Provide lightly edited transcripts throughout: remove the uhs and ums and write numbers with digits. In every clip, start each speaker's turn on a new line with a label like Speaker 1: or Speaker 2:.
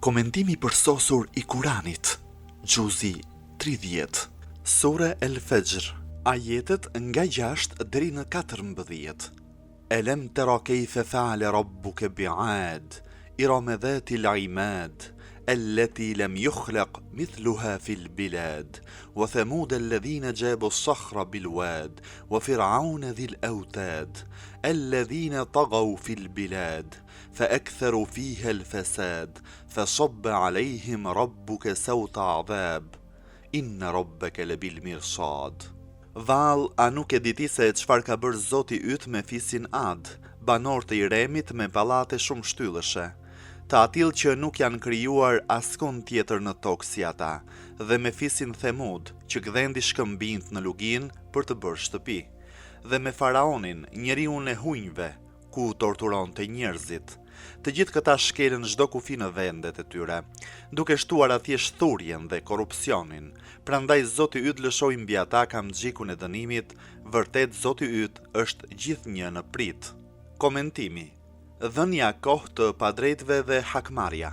Speaker 1: Komentimi i përsosur i Kuranit, Xhuzi 30, Sure El Fexhr, ajetet nga 6 deri në 14. Elem tera kejfe feale rabbuke bi Ad, Irame dhatil imad, Elleti lem yukhlaq mithluha fil bilad, Wa thamud alladhina jabu as-sakhra bil wad, Wa fir'auna dhil awtad, Alladhina tagaw fil bilad, Fa aktharu fiha al-fasad, fa sabba alejhim rabbuke sawta adhab, Inna rabbeke lebil mirsad. Vallë, a nuk e di ti se çfarë ka bërë Zoti yt me fisin Ad, banorë të Iremit me pallate shumështyllëshe, të atillë që nuk janë krijuar askund tjetër në tokë si ata, dhe me fisin Themud, që gdhendi shkëmbinjtë në luginë për të bërë shtëpi, dhe me Faraonin, njeriun e hunjve, ku torturonte njerëzit. Të gjithë këta shkelën çdo kufi në vendet e tyre, duke shtuar atje shthurjen dhe korrupsionin. Prandaj Zoti yt lëshoi mbi ata kamxhikun e dënimit, vërtet Zoti yt është gjithnjë në pritë. Komentimi, Dhënia kohë të padrejtëve dhe hakmarrja.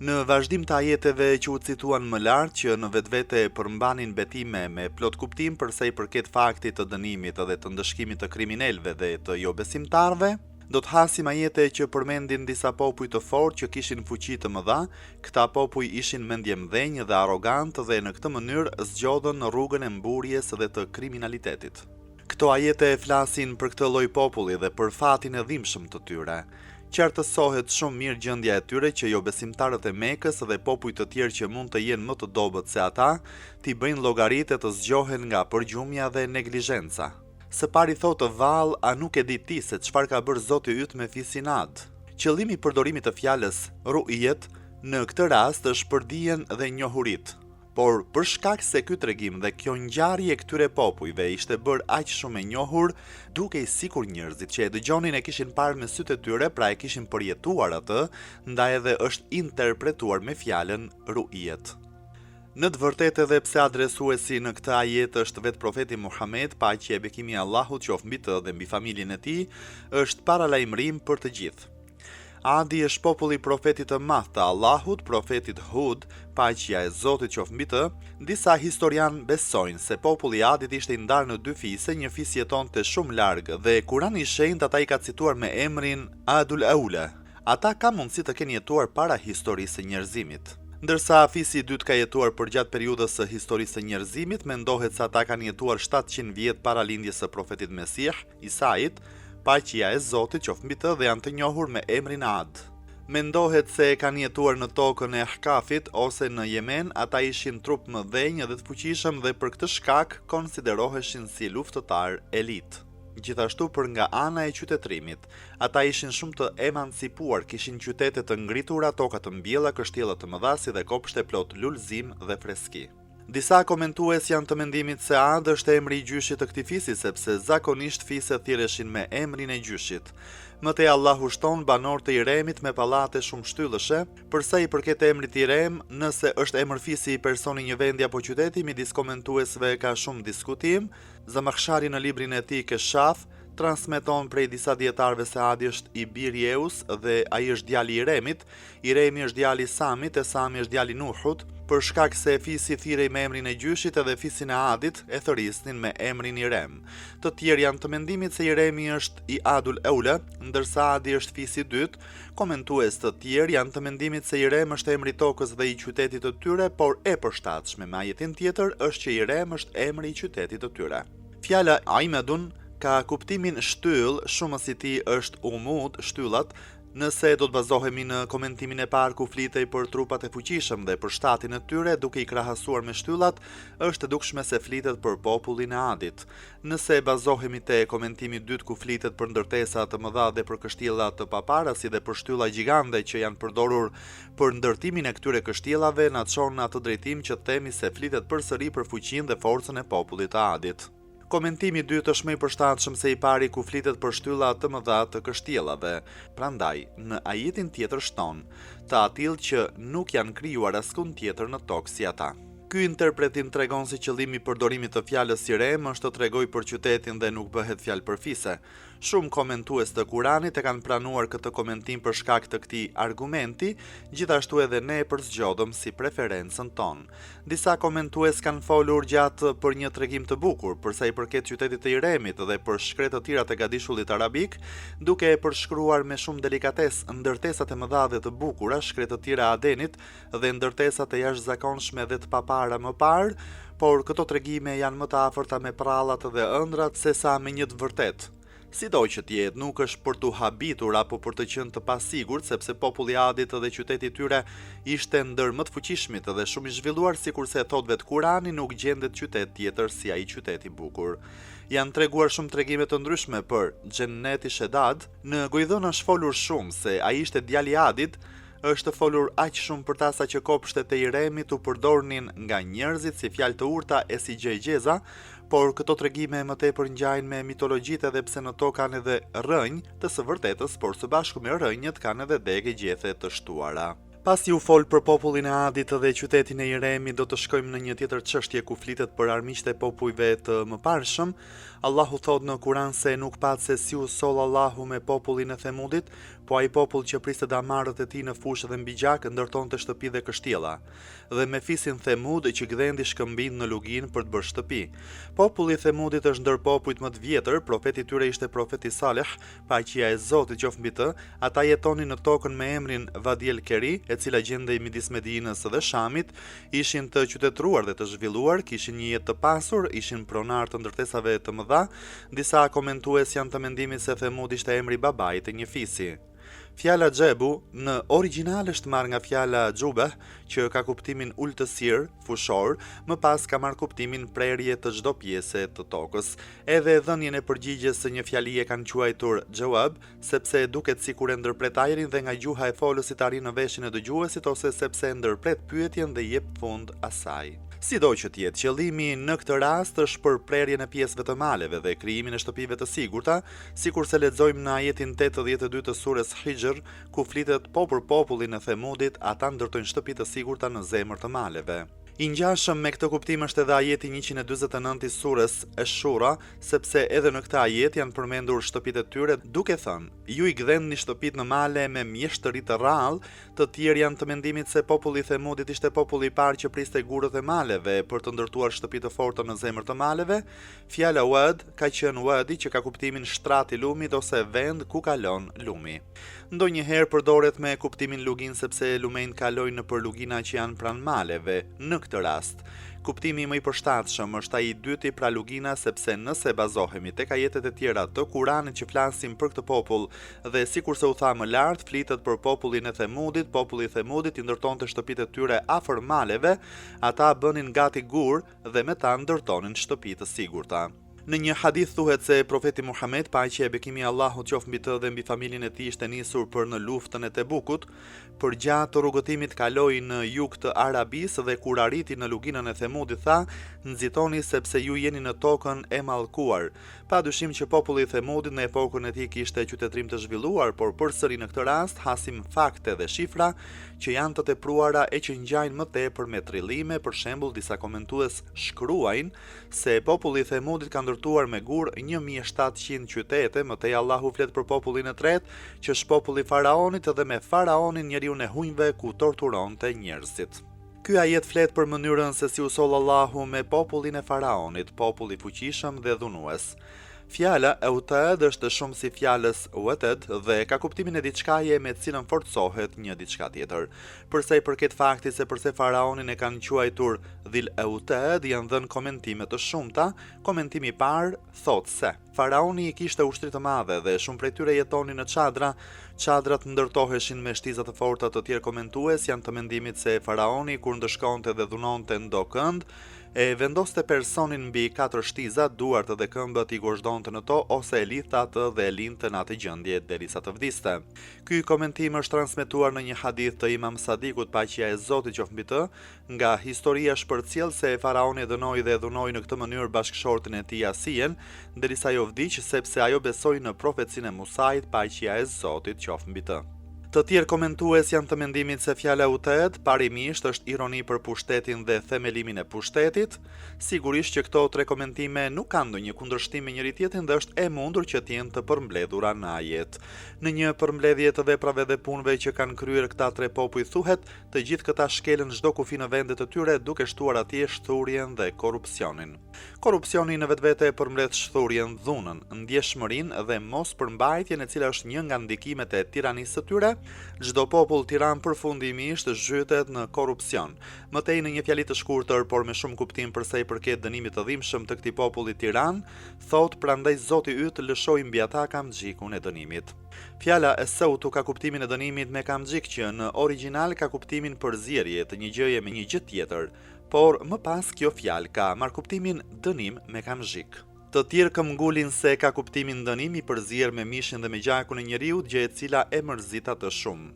Speaker 1: Në vazhdim të ajeteve që u cituan më lart që në vetvete përmbanin betime me plot kuptim për sa i përket faktit të dënimit dhe të ndëshkimit të kriminelëve dhe të jobesimtarëve, do të hasim ajete që përmendin disa popuj të fortë që kishin fuqi të mëdha, këta popuj ishin mendjemëdhenj dhe arrogantë dhe në këtë mënyrë zgjodhën rrugën e mburrjes dhe të kriminalitetit. Këto ajete flasin për këtë lloj populli dhe për fatin e dhimbshëm të tyre. Qartësohet shumë mirë gjendja e tyre që jobesimtarët e Mekës dhe popuj të tjerë që mund të jenë më të dobët se ata, t'i bëjnë llogaritë e të zgjohen nga përgjumja dhe neglizhenca. Së pari thotë vallë a nuk e di ti se çfarë ka bërë Zoti yt me fisin Ad? Qëllimi i përdorimit të fjalës ru'jet në këtë rast është për dijen dhe njohuritë. Por, për shkak se ky tregim dhe kjo ngjarje e këtyre popujve ishte bërë aq shumë e njohur, dukej sikur njerëzit që e dëgjonin e kishin parë me sytë e tyre, pra e kishin përjetuar atë, ndaj edhe është interpretuar me fjalën ru'jet. Në të vërtetë edhe pse adresuesi në këtë ajet është vetë profeti Muhamed, paqja e bekimi i Allahut qoftë mbi të dhe mbi familjen e tij, është paralajmërim për të gjithë. Adi është populli i profetit të madh të Allahut, profetit Hud, paqja e Zotit qoftë mbi të. Disa historianë besojnë se populli i Adit ishte i ndarë në dy fise, një fis jetonte shumë larg dhe Kurani i Shenjtë ata i ka cituar me emrin Adul Aula. Ata ka mundësi të kenë jetuar para historisë së njerëzimit. Ndërsa fisi i dytë ka jetuar përgjatë periudhës së historisë së njerëzimit, mendohet se ata kanë jetuar 700 vjet para lindjes së profetit Mesih, Isait, paqja e Zotit qoftë mbi të dhe janë të njohur me emrin Ad. Mendohet se kanë jetuar në tokën e Ahkafit ose në Jemen, ata ishin trupmëdhenj dhe të fuqishëm dhe për këtë shkak konsideroheshin si luftëtarë elitë. Gjithashtu për nga ana e qytetërimit, ata ishin shumë të emancipuar, kishin qytete të ngritura, toka të mbjella, kështjella të mëdha si dhe kopshte plot lulëzim dhe freski. Disa komentues janë të mendimit se Ad është emri i gjyshit të këtij fisi, sepse zakonisht fiset thirreshin me emrin e gjyshit. Më tej Allahu shton banorë të Iremit me pallate shumështyllëshe. Për sa i përket emrit Irem, nëse është emër fisi i personi një vendi apo qyteti, midis komentuesve ka shumë diskutim. Zamakhshari në librin e tij Keshaf transmeton prej disa dijetarëve se Adi është i biri i Eus dhe ai është djali i Iremit, Iremi është djali i Samit e Sami është djali i Nuhut, për shkak se fisi thirrej me emrin e gjyshit edhe fisin e Adit e thërrisnin me emrin Irem. Të tjerë janë të mendimit se Iremi është i Adul Eula, ndërsa Adi është fisi i dytë. Komentues të tjerë janë të mendimit se Irem është emri i tokës dhe i qytetit të tyre, por e përshtatshme me ajetin tjetër është që Irem është emri i qytetit të tyre. Fjala Imadun ka kuptimin shtyllë, shumës i tij është umud, shtyllat, Nëse do të bazohemi në komentimin e parë ku flitej për trupat e fuqishëm dhe për shtatin e tyre duke i krahasuar me shtyllat, është e dukshme se flitet për popullin e Adit. Nëse bazohemi te komentimi i dytë ku flitet për ndërtesa të mëdha dhe për kështjella të papara si dhe për shtylla gjigande që janë përdorur për ndërtimin e këtyre kështjellave na çon në atë drejtim që të themi se flitet përsëri për fuqinë dhe forcën e popullit të Adit. Komentimi i dytë është më i përshtatshëm se i pari ku flitet për shtylla të mëdha të kështjellave. Prandaj, në ajetin tjetër shton, të atillë që nuk janë krijuar askund tjetër në tokë si ata. Ky interpretim tregon se qëllimi i përdorimit të fjalës Irem është të tregojë për qytetin dhe nuk bëhet fjalë për fise. Shumë komentues të Kuranit e kanë pranuar këtë komentim për shkak të këtij argumenti, gjithashtu edhe ne e përzgjodhëm si preferencën tonë. Disa komentues kanë folur gjatë për një tregim të bukur, për sa i përket qytetit të Iremit dhe për shkretëtirat e gadishullit arabik, duke e përshkruar me shumë delikatesë ndërtesat e mëdha dhe të bukura, shkretëtira e Adenit dhe ndërtesat e jashtëzakonshme dhe të papara më parë, por këto tregime janë më të afërta me prrallat dhe ëndrrat sesa me një të vërtetë. Sido që të jetë, nuk është për t'u habitur apo për të qenë të pasigurt, sepse populli i Adit dhe qyteti i tyre ishte ndër më të fuqishmit dhe shumë i zhvilluar, sikurse e thotë vetë Kurani, nuk gjendet qytet tjetër si ai qytet i bukur. Janë treguar shumë tregime të ndryshme për Xhenneti Shedad, në gojëdhënë është folur shumë se ai ishte djali i Adit, Është folur aq shumë për ta sa që kopshtet e Iremit u përdornin nga njerëzit si fjalë të urta e si gjëegjëza, por këto tregime më tepër ngjajnë me mitologjitë edhe pse në to kanë edhe rrënjë të së vërtetës, por së bashku me rrënjët kanë edhe degë e gjethe të shtuara. Pasi u fol për popullin e Adit dhe qytetin e Iremit, do të shkojmë në një tjetër çështje ku flitet për armiqtë e popujve të mëparshëm. Allahu thotë në Kuran se nuk patë se si u soll Allahu me popullin e Themudit, Po ai popull që priste damarët e tij në fushë dhe mbi gjak ndërtonte shtëpi dhe kështjella. Dhe me fisin Themud që gdhendi shkëmbinjtë në luginë për të bërë shtëpi. Populli i Themudit është ndër popujt më të vjetër, profeti i tyre ishte profeti Saleh, paqja e Zotit qoftë mbi të, ata jetonin në tokën me emrin Vadi el Keri, e cila gjendej midis Medinës dhe Shamit, ishin të qytetëruar dhe të zhvilluar, kishin një jetë të pasur, ishin pronarë të ndërtesave të mëdha, Disa komentues janë të mendimit se Themud ishte emri i babait të një fisi. Fjala Xhebu në origjinal është marrë nga fjala xhubeh, që ka kuptimin ultësirë, fushor, më pas ka marrë kuptimin prerje të çdo pjese të tokës. Edhe dhënien e përgjigjes së një fjalie kanë quajtur xhewab, sepse duket sikur e ndërpret ajrin dhe nga gjuha e folësit arrin në veshin e dëgjuesit ose sepse e ndërpret pyetjen dhe i jep fund asaj. Sido që të jetë, qëllimi në këtë rast është për prerjen e pjesëve të maleve dhe krijimin e shtëpive të sigurta, sikurse lexojmë në ajetin 82 të sures Hixhr, ku flitet po për popullin e Themudit, ata ndërtojnë shtëpi të sigurta në zemër të maleve. I ngjashëm me këtë kuptim është edhe ajeti 149 i sures Esh-Shura, sepse edhe në këtë ajet janë përmendur shtëpitë e tyre, duke thënë, Ju i gdhendni shtëpitë në male me mjeshtëri të rrallë, të tjerë janë të mendimit se populli i Themudit ishte populli i parë që priste gurët e maleve për të ndërtuar shtëpi të forta në zemër të maleve. Fjala wad ka qenë wadi që ka kuptimin shtrat i lumit ose vend ku kalon lumi. Ndonjëherë përdoret me kuptimin luginë sepse lumenjtë kalojnë nëpër lugina që janë pranë maleve, në këtë rast. Kuptimi më i përshtatshëm është ai i dyti pra lugina sepse nëse bazohemi tek ajetet e tjera të Kuranit që flasin për këtë popull dhe sikurse u tha më lart flitet për popullin e Themudit, populli i Themudit i ndërtonte shtëpitë e tyre afër maleve, ata bënin gati gurë dhe me ta ndërtonin shtëpi të sigurta. Në një hadith thuhet se Profeti Muhamed, paqja e bekimi i Allahut qoftë mbi të dhe mbi familjen e tij ishte nisur për në luftën e Tebukut. Përgjatë rrugëtimit kaloi në jug të Arabisë dhe kur arriti në luginën e Themudit tha, Nxitoni sepse ju jeni në tokën e mallkuar. Pa dyshim që populli i Themudit në epokën e tij kishte qytetërim të zhvilluar, por përsëri në këtë rast hasim fakte dhe shifra që janë të tepruara e që ngjajnë më tepër me trillime, për shembull disa komentues shkruajnë Se populli i Themudit ka ndërtuar me gurë 1700 qytete, më tej Allahu flet për popullin e tretë, që është populli i Faraonit dhe me Faraonin njeriun e hunjve ku torturonte njerëzit. Ky ajet flet për mënyrën se si u soll Allahu me popullin e Faraonit, popull i fuqishëm dhe dhunues. Fjala eutad është shumës i fjalës weted dhe ka kuptimin e diçkaje me të cilën forcohet një diçka tjetër. Për sa i përket faktit se përse faraonin e kanë quajtur Dhil Eutad janë dhënë komentime të shumta, komentimi i parë thotë se faraoni kishte ushtri të madhe dhe shumë prej tyre jetonin në çadra, çadrat ndërtoheshin me shtiza të forta të tjerë komentues janë të mendimit se faraoni kur ndëshkonte dhe dhunonte ndokënd, E vendoste personin mbi katër shtiza, duart dhe këmbët i gozhdonte në to ose e lidhte atë dhe e linte në atë gjendje derisa të vdiste. Ky komentim është transmetuar në një hadith të Imam Sadikut, paqja e Zotit qoftë mbi të, nga historia është përcjellë se faraoni e dënoi dhe e dhunoi në këtë mënyrë bashkëshorten e tij Asijen, derisa ajo vdiq sepse ajo besoi në profecinë e Musait, paqja e Zotit qoftë mbi të. Të tjerë komentues janë të mendimit se fjala Uted, parimisht është ironi për pushtetin dhe themelimin e pushtetit. Sigurisht që këto tre komentime nuk kanë ndonjë kundërshtim me njëri-tjetrin dhe është e mundur që të jenë të përmbledhura në ajet. Në një përmbledhje të veprave dhe punëve që kanë kryer këta tre popuj thuhet, të gjithë këta shkelën çdo kufi në vendet e tyre duke shtuar atje shthurjen dhe korrupsionin. Korrupsioni në vetvete përmbledh shthurjen, dhunën, ndjeshmërinë dhe mospërmbajtjen e cila është një nga ndikimet e tiranisë së tyre. Çdo popull tiran përfundimisht zhytet në korrupsion. Më tej në një fjali të shkurtër, por me shumë kuptim për sa i përket dënimit të dhimbshëm të këtij populli tiran, thotë prandaj Zoti yt lëshoi mbi ata kamxhikun e dënimit. Fjala es-seutu ka kuptimin e dënimit me kamxhik që në origjinal ka kuptimin përzierje të një gjëje me një gjë tjetër. Por, më pas kjo fjalë ka marrë kuptimin dënim me kamzhik. Të tjerë këmbëngulin se ka kuptimin dënim i përzier me mishin dhe me gjakun e njeriut, gjë e cila e mërzit atë shumë.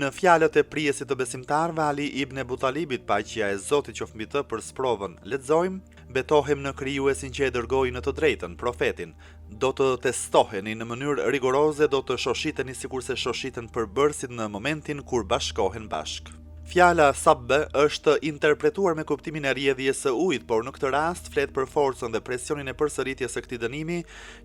Speaker 1: Në fjalët e prijësit të besimtarëve Ali ibn Ebu Talibit, paqja e Zotit qoftë mbi të, për sprovën, lexojmë, Betohem në Krijuesin që e dërgoi në të drejtën, Profetin, do të testoheni në mënyrë rigoroze do të shoshiteni sikurse shoshiten përbërësit në momentin kur bashkohen bashkë. Fjala sabbe është interpretuar me kuptimin e rrjedhjes së ujit, por në këtë rast flet për forcën dhe presionin e përsëritjes së këtij dënimi,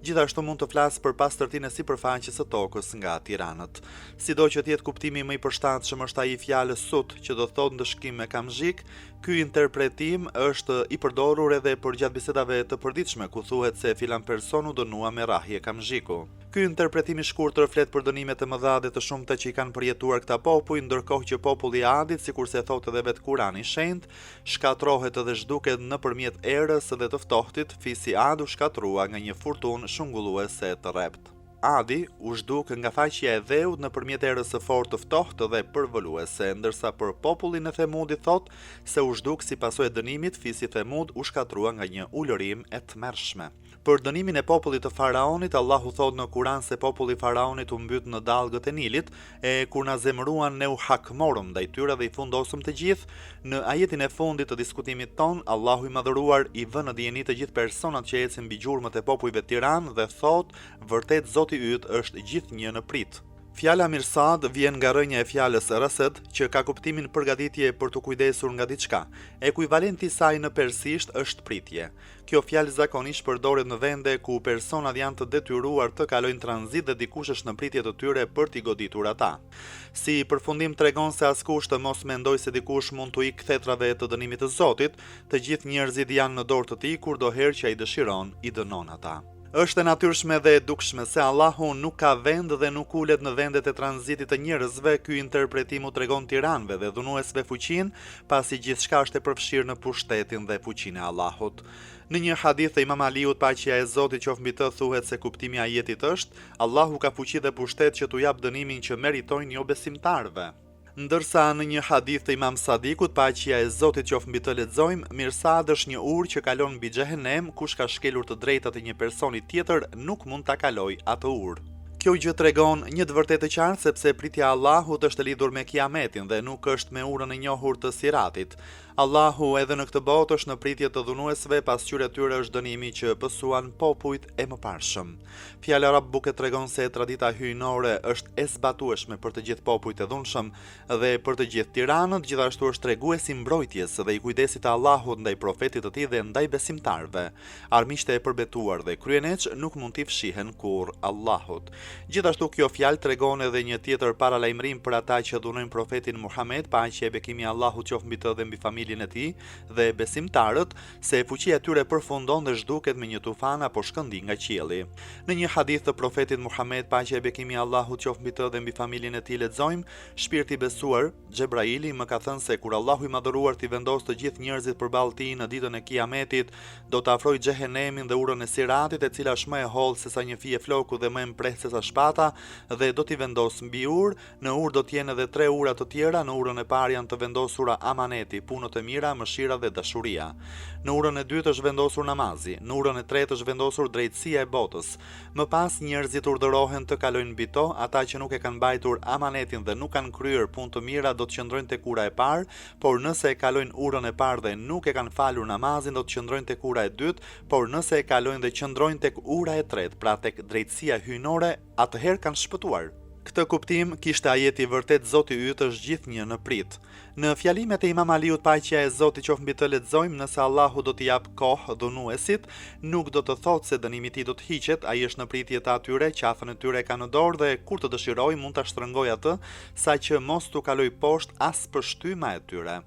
Speaker 1: gjithashtu mund të flasë për pastërtinë e sipërfaqes së tokës nga tiranët. Sido që të jetë kuptimi më i përshtatshëm është ai i fjalës sut, që do të thotë ndëshkim me kamzhik, Ky interpretim është i përdorur edhe përgjatë bisedave të përditshme, ku thuhet se filan person u dënua me rrahje kamzhiku. Ky interpretim i shkurtër flet për dënimet e mëdha dhe të shumta që i kanë përjetuar këta popuj, ndërkohë që populli i Adit, sikurse e thotë edhe vetë Kurani i Shenjtë, shkatërrohet dhe zhduket nëpërmjet erës dhe të ftohtit, fisi Ad u shkatërrua nga një furtunë shungulluese e të rreptë. Adi u zhduk nga faqja e dheut nëpërmjet erës së fortë të ftohtë dhe përvëluese, ndërsa për popullin e Themudit thotë se u zhduk si pasojë e dënimit, fisi Themud u shkatërrua nga një ulërimë e tmerrshme. Për dënimin e popullit të Faraonit, Allahu thotë në Kuran se populli i Faraonit u mbyt në dallgët e Nilit, e kur na zemëruan ne u hakmorëm ndaj tyre dhe i fundosëm të gjithë. Në ajetin e fundit të diskutimit tonë, Allahu i Madhëruar i vë në dijeni të gjithë personat që ecin mbi gjurmët e popujve tiranë dhe thotë, Vërtet Zoti yt është gjithnjë në pritë. Fjala mirsad vjen nga rrënja e fjalës rased, që ka kuptimin përgatitje për t'u kujdesur nga diçka. Ekuivalenti i saj në persisht është pritje. Kjo fjalë zakonisht përdoret në vende ku personat janë të detyruar të kalojnë tranzit dhe dikush është në pritje të tyre për t'i goditur ata. Si përfundim tregon se askush të mos mendojë se dikush mund t'u ikë kthetrave të dënimit të Zotit, të gjithë njerëzit janë në dorë të tij kurdoherë që ai dëshiron, i dënon ata. Është e natyrshme dhe e dukshme se Allahu nuk ka vend dhe nuk ulet në vendet e tranzitit të njerëzve, ky interpretim u tregon tiranëve dhe dhunuesve fuqinë, pasi gjithçka është e përfshirë në pushtetin dhe fuqinë e Allahut. Në një hadith të Imam Aliut paqja e Zotit qoftë mbi të thuhet se kuptimi i ajetit është, Allahu ka fuqi dhe pushtet që t'u japë dënimin që meritojnë jobesimtarëve. Ndërsa në një hadith të Imam Sadikut, paqja e Zotit qoftë mbi të, lexojmë, Mirsad është një urë që kalon mbi xhehenem, kush ka shkelur të drejtat e një personi tjetër nuk mund ta kalojë atë urë. Kjo gjë tregon një të vërtetë të qartë sepse pritja e Allahut është e lidhur me Kiametin dhe nuk është me urën e njohur të Siratit. Allahu edhe në këtë botë është në pritje të dhunuesve, pasqyrë e tyre është dënimi që pësuan popujt e mëparshëm. Fjala Rabbuke tregon se tradita hyjnore është e zbatueshme për të gjithë popujt e dhunshëm dhe për të gjithë tiranët, gjithashtu është tregues i mbrojtjes dhe i kujdesit të Allahut ndaj profetit të tij dhe ndaj besimtarëve. Armiqtë e përbetuar dhe kryeneçë nuk mund t'i fshihen kurrë Allahut. Gjithashtu kjo fjalë tregon edhe një tjetër paralajmërim për ata që dhunojnë profetin Muhamed, paqja e bekimi i Allahut qoftë mbi të dhe mbi familjen e tij dhe besimtarët, se fuqia e tyre përfundon dhe zhduket me një tufan apo shkëndijë nga qielli. Në një hadith të Profetit Muhamed, paqja e bekimi i Allahut qoftë mbi të dhe mbi familjen e tij, lexojmë, Shpirti i besuar, Xhebraili, më ka thënë se kur Allahu i Madhëruar t'i vendosë të gjithë njerëzit përballë tij në ditën e Kijametit, do të afrojë Xhehenemin dhe urën e Siratit, e cila është më e hollë sesa një fije floku dhe më e mprehtë sesa shpata, dhe do t'i vendosë mbi urë, Në urë do të jenë edhe tre ura të tjera, në urën e parë janë të vendosura amaneti, punët e mira, mëshira dhe dashuria. Në urën e dytë është vendosur namazi, në urën e tretë është vendosur drejtësia e botës. Më pas njerëzit urdhërohen të kalojnë mbi to, ata që nuk e kanë mbajtur amanetin dhe nuk kanë kryer punë të mira do të qëndrojnë tek ura e parë, por nëse e kalojnë urën e parë dhe nuk e kanë falur namazin do të qëndrojnë tek ura e dytë, por nëse e kalojnë dhe qëndrojnë tek ura e tretë, pra tek drejtësia hyjnore, atëherë kanë shpëtuar. Këtë kuptim kishte ajeti Vërtet Zoti yt është gjithnjë në pritë. Në fjalimet e Imam Aliut paqja e Zotit qoftë mbi të lexojmë nëse Allahu do t'i japë kohë dhunuesit, nuk do të thotë se dënimi i tij do të hiqet, ai është në pritje të atyre, qafën e tyre e ka në dorë dhe kur të dëshirojë mund ta shtrëngojë atë, saqë mos t'u kalojë poshtë as pështyma e tyre.